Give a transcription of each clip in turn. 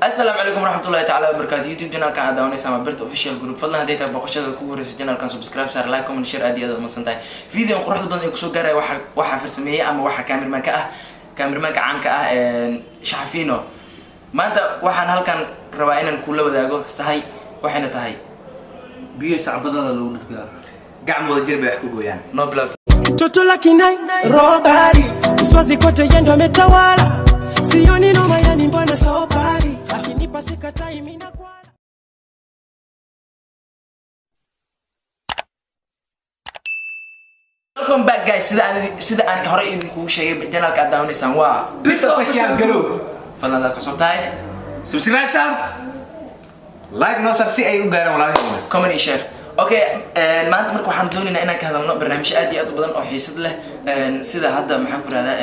Asalaamu calaykum waraxmatullahi tacaala wabarakaatu. YouTube channelkan aad daawanaysa ama Birta Official Group. Fadlan hadday tahay booqashada kugu horeysa channelkan, subscribe saar, like, comment, share. Aad iyo aad umadsan tahay. Video quruxda badan ee kusoo gaaraya waxaa farsameeyey ama waxaa cameraman ka ah cameramanka caanka ah, Shaxafino. Maanta waxaan halkan rabaa inaan kula wadaago sahay, waxayna tahay biyo sacbadada lagu dhargaa. Gacmooda jir bay wax ku gooyaan. No bluff. Toto la kinai robari uswazi kote yendo ametawala, sioni noma, yani mbona sobari akinipa sikatai mina kwala. Welcome back, guys. Sida aan hore idinkugu sheegay, channelka aad daawanaysaan waa Birta Official Group. Fadlan aad cusub tahay, subscribe saar, like noo sar si ay u gaaraan walaalaheenna. Comment iyo share. Okay, maanta marka waxaan doonaynaa inaan ka hadalno barnaamijyo aad iyo aad u badan oo xiisad leh, sida hadda maxaan ku rahdaa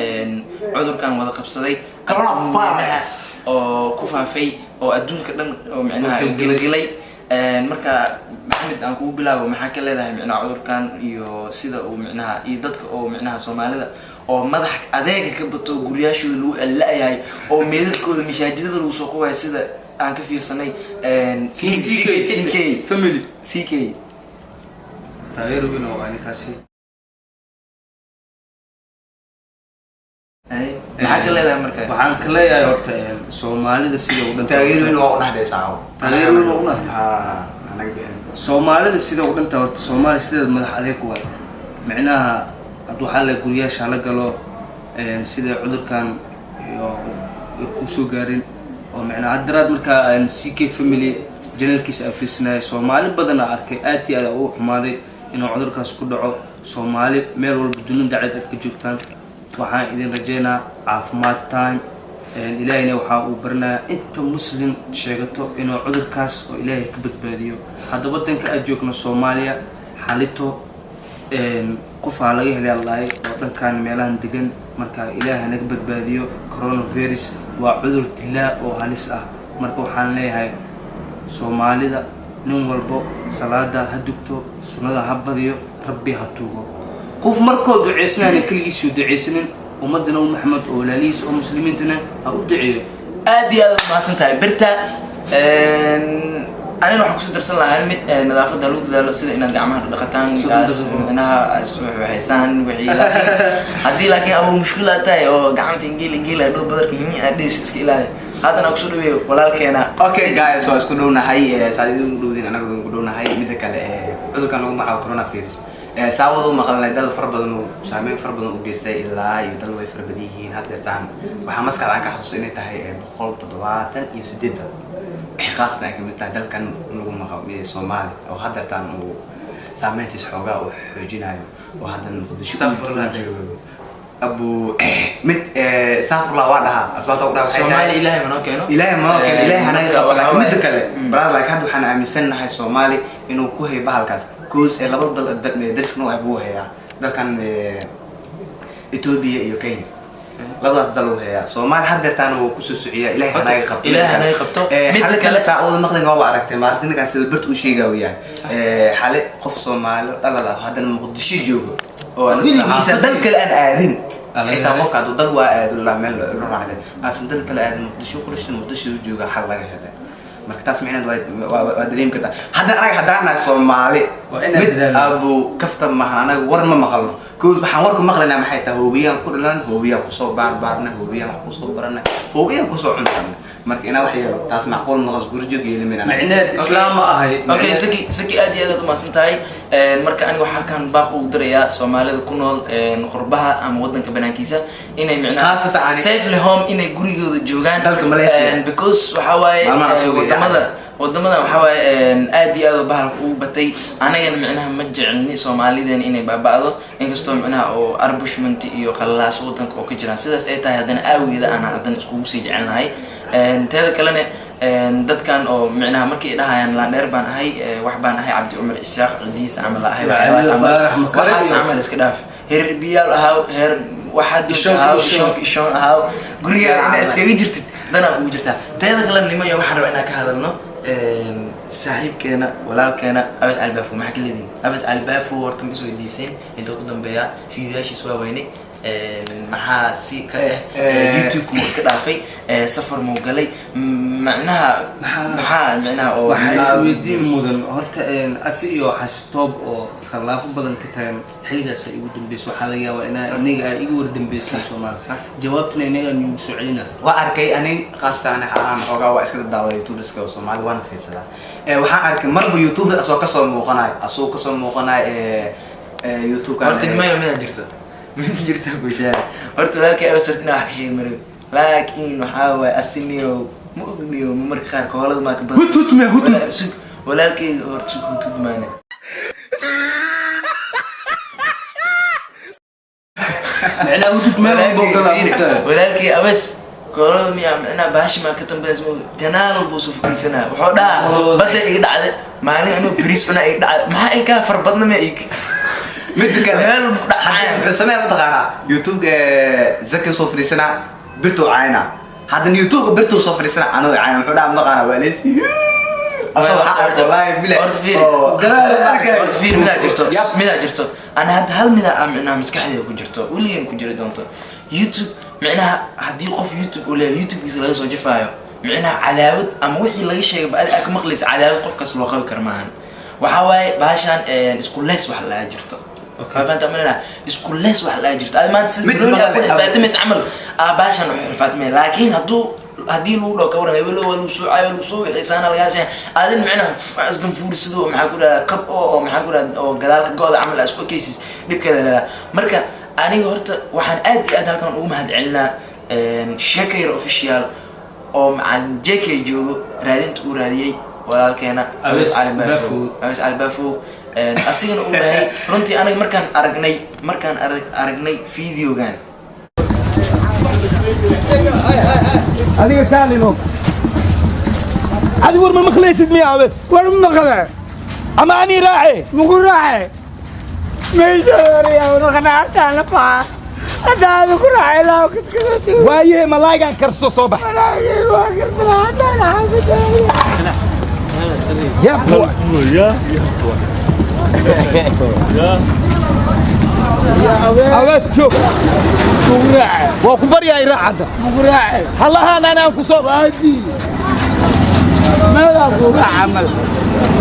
cudurkan wada qabsaday Coronavirus. oo ku faafay oo adduunka dhan oo micnaha gilgilay. Marka Maxamed, aan kugu bilaabo, maxaa ka leedahay micnaha cudurkan iyo sida uu micnaha iyo dadka oo micnaha Soomaalida oo madax adeega ka bato, guryaashooda lagu cella-yahay oo meedadkooda mashaajidada lagu soo qubayo, sida aan ka fiirsanay CK. CK Family. CK. Taageero weyn oo ninkaasi. Ay, maxaa ka leedahay marka? Waxaan ka leeyahay horta Soomaalida sida u dhanta Taageero weyn waa u dhaxdaysaa caawa. Taageero weyn waa u dhaxday. Haa, anaga bixin. Soomaalida sida u dhanta horta, Soomaali sideed madax adeeg waay. Micnaha hadda waxaa la guryaasha la galo, sida cudurkan iyo kusoo gaarin oo micnaha haddaraad markaa CK Family channelkiisa aan fiirsanayay, Soomaali badan aan arkay aad iyo aad ugu xumaaday inuu cudurkaas ku dhaco. Soomaali meel walba dunida dacdeed aad ka joogtaan, waxaan idin rajeynaa caafimaad time. Ilaahayna waxaa uu baranayaa inta Muslim sheegato inuu cudurkaas oo Ilaahay ka badbaadiyo. Hadda waddanka aad joogno, Soomaaliya, xalito qofaa laga helay allahay oo dhankan meelahan degan. Marka Ilaahay naga badbaadiyo. Coronavirus waa cudur dilaa oo halis ah. Marka waxaan leeyahay Soomaalida, nin walbo salaada ha dugto, sunnada ha badiyo, Rabbi ha tuugo. Qof markoo duceysanayna keligiisuu duceysanin, ummadda Nabi Maxamed oo walaalihiisa oo muslimiintana ha u duceeyo. Aad iyo aad u mahadsan tahay, Birta. Anina waxaan kusoo darsan lahaa hal mid, nadaafadda lagu dadaalo, sida inaad gacmaha dhaqataan, gaas micnaha iswaxaysaan wixii. Laakiin haddii laakiin abuu mushkil aad tahay oo gacanta ingil ingil hadhow badarka yimi aad dhis, iska ilaali. Haddana aan kusoo dhaweeyo walaalkeena. Okay guys, waa isku dhownahay. Saad idinku dhowdiin, anaga idinku dhownahay. Mida kale, cudurkan lagu magacaabo coronavirus, saawad u maqalnay, dal fara badan uu saameyn fara badan u geystay, ilaa iyo dal way fara badan yihiin. Haddeertaan waxaa maskaxda aan ka xasuusta inay tahay 178 dal, khaasna ay kamid tahay dalkan lagu maqabo Soomaali oo haddeertaan uu saameyntiisa xoogaa uu xoojinayo oo haddana Muqdisho Astaghfirullah. joogo. Abu mid astaghfirullah waa dhahaa, asbaabta u dhahaa waxay tahay- Soomaali Ilaahay manoo keeno. Ilaahay manoo keeno, Ilaahay hanaga Marka qabto. waxaa Laakiin midda waaye- kale, brother, like hadda waxaan aaminsannahay Soomaali inuu ku hayo bahalkaas koos ee laba dal dariskana ah buu hayaa, dalkan Ethiopia iyo Kenya, labadaas dal uu hayaa. Soomaali haddeertaana wuu kusoo sociyaa. Ilaahay Horta, hanaga qabto. Ilaahay hanaga qabto. Midda xale kale- saa wada maqlin waaba aragtay maalinkan sida Birta u sheegaa weyaan. Xale qof Soomaali dhalal ah haddana Muqdisho joogo oo aan weligiisa dal kale aan aadin, xitaa qofka hadduu dal waa aado la meel la raacday, aasan dal kale aadin, Muqdisho ku dhashay, Muqdisho u jooga, xal laga helay. Marka taas micnaheed waa dareemi kartaa. Haddana anaga haddaan nahay Soomaali, Waa inaan mid dadaalno. abu kafta maahan, anaga war ma maqalno. Kood waxaan warku maqlaynaa maxay tahay? Hoobiyaan ku dhalan, hoobiyaan kusoo baarbaarnay, hoobiyaan wax kusoo baranay, hoobiyaan kusoo cuntanay. Marka inaa wax yeelo taas macquul noqos, gurjoog yeelimayna. Micneed islaam ma ahay. Okay, Saki, Saki, aad iyo aad aad umahadsan tahay. Marka aniga waxaa halkan baaq ugu dirayaa Soomaalida ku nool qurbaha ama wadanka banaankiisa inay micnaha Khaasatan safely home, inay gurigooda joogaan. Dalka Malaysia. Because waxaa waaye Maalmahan sugaya. wadamada waxaa waaye aad iyo aad oo bahalka ugu batay. Anagana micnaha ma jecelni Soomaalideena inay baaba'do, inkastoo micnaha oo arbushment iyo qalalaas wadanka oo ka jiraan. Sidaas ay tahay haddana aawigeeda aan haddana iskugu sii jecelnahay. Teeda kalena, dadkan oo micnaha markay dhahayaan laandheer baan ahay, wax baan ahay, Cabdi Cumar Isaaq cidiis camal ahay, waxyaabahaas camal, Faarax Makare waxaas camal iska dhaaf. Heer biyaal ahaaw, heer waxaad doonta Ishoon, ahaaw, ishoon. ishoon ishoon ahaaw, gurigaa inaa iskaga jirtid danaa kugu jirtaa. Teeda kale, nimanyo, waxaan rabaa inaan ka hadalno saaxiibkeena, walaalkeena Abas Cali Baafo. Maxaa ka leedihin Abas Cali Baafo? Horta ma isweydiiseen intuu ku dambeeyaa? Fiidiyaashiis waa weynay. Maxaa si ka ah? YouTube muu iska dhaafay? Safar muu galay? Macnaha maxaa micnaha oo Waxaa isweydiin mudan horta asi iyo Xastoob oo khilaafo badan ka tagan xilligaas ay igu dambeysay. Waxaa laga yaabaa inaa iniga ay igu wardambeysay Soomaali, jawaabtana inaga igu soo celina. Waa arkay ani qaastaan aan xoogaa waa iska daawaday youtuberska oo Soomaali, waana fiirsadaa. Waxaan arkay marba youtuber asoo kasoo muuqanayo, asoo kasoo muuqanayo youtube. Horta nimayo, midaa jirto, mid jirto ku sheega. Horta walaalkay Awas, horta inaa wax ka sheegi marayo, laakiin waxaa waaye asiniyo ma ogniyo marka qaar koolada maa ka badan. Hutut me, hutut. Sug walaalkayga, horta sug, hutut maane. Micnaha hutut meel walba oo galaa mugtaa. Walaalkay Awas koolada miyaa micnaha baashi maa ka dambaysa, janaalo buu soo fadhiisanaa, wuxuu dhahaa badda iga dhacday maalin anuu bariis cunaa iga dhacday, maxaa ilkaha farbadna miya ig Midda kale, meel ku dhacaya. Wuxuu sameeya mataqaanaa, youtube Zaki soo fadhiisanaa, birtuu caynaa, haddana youtube birtuu soo fadhiisanaa anuu cayna. Muxuu dhaha mataqaanaa, waa leesi asoo waxaa arkay wallaahi bilahi. Horta fiiri. Horta fiiri, midaa jirto, midaa jirto. Ana hadda hal midaa ah micnaha maskaxdayda ku jirto, weligan ku jiri doonto. YouTube micnaha haddii qof YouTube uu leeyahay, YouTubekiisa laga soo jifaayo micnaha cadaawad ama wixii laga sheegay ba adi aad ka maqlaysa, cadaawad qofkaas loo qabi kara maahan. Waxaa waaye bahashan isku lees wax laga jirto. Waa fahanta malena, isku lees wax laga jirto. Adi maanta sida Mid banooni aad ku maqal- xifaaltamaysa camal aa bahashan u xifaaltamay, laakiin haddii lagu dhaho kawaran hebelo waa lagu soo caayo, lagu soo wixiisaana lagaa siiya, adin micnaha isganfuursido, maxaa ku dhaha, kab oo maxaa ku dhaha oo gadaalka go-da camal aa isku ekaysis, dhibkeeda leedaha. Marka aniga horta waxaan aad iyo aad halkan ugu mahad celinaa Sheekayar Official oo macalin JK joogo, raadinta uu raadiyey walaalkeena Awees Awees Cali Baafow. Baafow. Awees Cali Baafow asigana uu dhahay runtii aniga markaan aragnay videogan. Adiga taalino, adi war ma maqlaysid miya, Awees? War ma maqle. Ama anii raace? Muku raace meesha waraqanaataana paa haddaada ku raacay laa kadkadati. Waaye malaaygaan karso, soo bax. Waa kartana haddaan xaafadda. Ya Awees, joog. Muku raace. Waa ku baryaay, raac hadda. Muku raace. Hallahaan anaan ku soo waadii meelaa ku raaca mal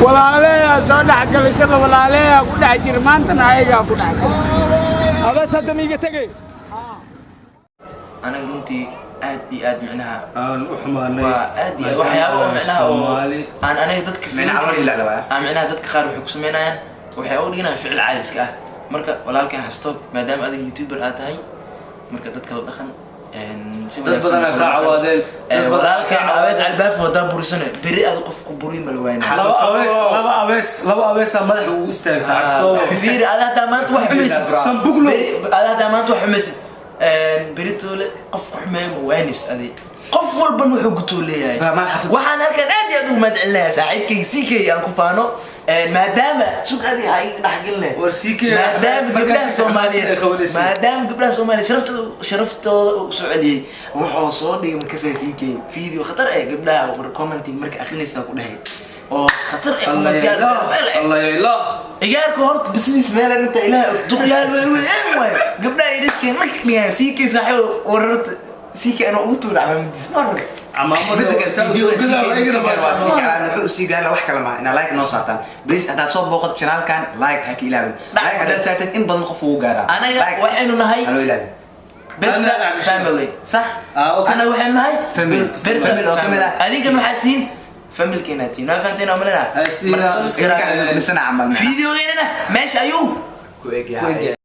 walaaleeyaa soo dhex galay shaqo, walaaleeyaa ku dhex jira, maantana ayagaa ku dhex galay. Awees, hadda miiga tegey. Anaga runtii aad iyo aad micnaha Aan u xumaanay. Waa aad iyo aad waxyaaba oo micnaha oo Soomaali aan aniga dadka Micnaha calool ilaa waaya. Aan micnaha dadka qaar waxay ku sameynayaan, waxay u dhiganayaan ficil caadi iska ah. Marka walaalkeen Xastoob, maadaama adiga youtuber aad tahay, marka dadka la dhaqan si Dad wanaagsan badanaa ula kaa dhaqan. cawaadeen. Dad badanaa Walaalkeen kaa Awees Albaaf hadaa burisane, beri ada qof ku buriin ma la waynaa. Laba Awees, laba Awees, laba Aweesaa madaxa ugu istaagta Xastoob. Fiiri, ada hadaa maanta wax xumaysid Sambuglo. Ada hadaa maanta wax xumaysid, beri toole qof ku xumeeyo ma waynaysid. Adi qof walban wuxuu gutoo leeyahay. Ma xasad- Waxaan halkan aad iyo aad ugu mahad celinayaa saaxiibkayga CK aan ku faano, maadaama sug adi ha iga dhexgeline. War CK maadaama gabdhaha Soomaaliyeed, maadaama gabdhaha Soomaaliyeed sharaftooda uu soo celiyey, wuxuu soo dhigay markasaa CK video khatar eh, gabdhaha war commenting marka akhrinaysaa ku dhahay oo khatar eh, commentiyaal meel eh. Allah ya. Ciyaarka horta bisidiis meel inta ilaah og, duqyaal way weyn waay, gabdhaha yariskeen marka dhigaan CK saaxiib wararta CK anoo ugu tuura camaamadiis marka. Midda kale, wuxuu usii gaara wax kale maaha inaa like noo saartaan, please. Haddaad soo booqato channelkan, like ha ka ilaawin. Like haddaad saartid, in badan qof ugu gaaraa. Anaga Like waxaynu nahay ha loo ilaawin. Berta Family, sax? Ah, okay. Anaga waxaynu nahay Family. Berta Family oo kamid ah. Adinkan waxaad tihiin familkeena tihiin, waa fahanteen oo malena. Ha isliina. Marka subscribe. Misana camal Videogeynana meesha ayuu ku eg yahay.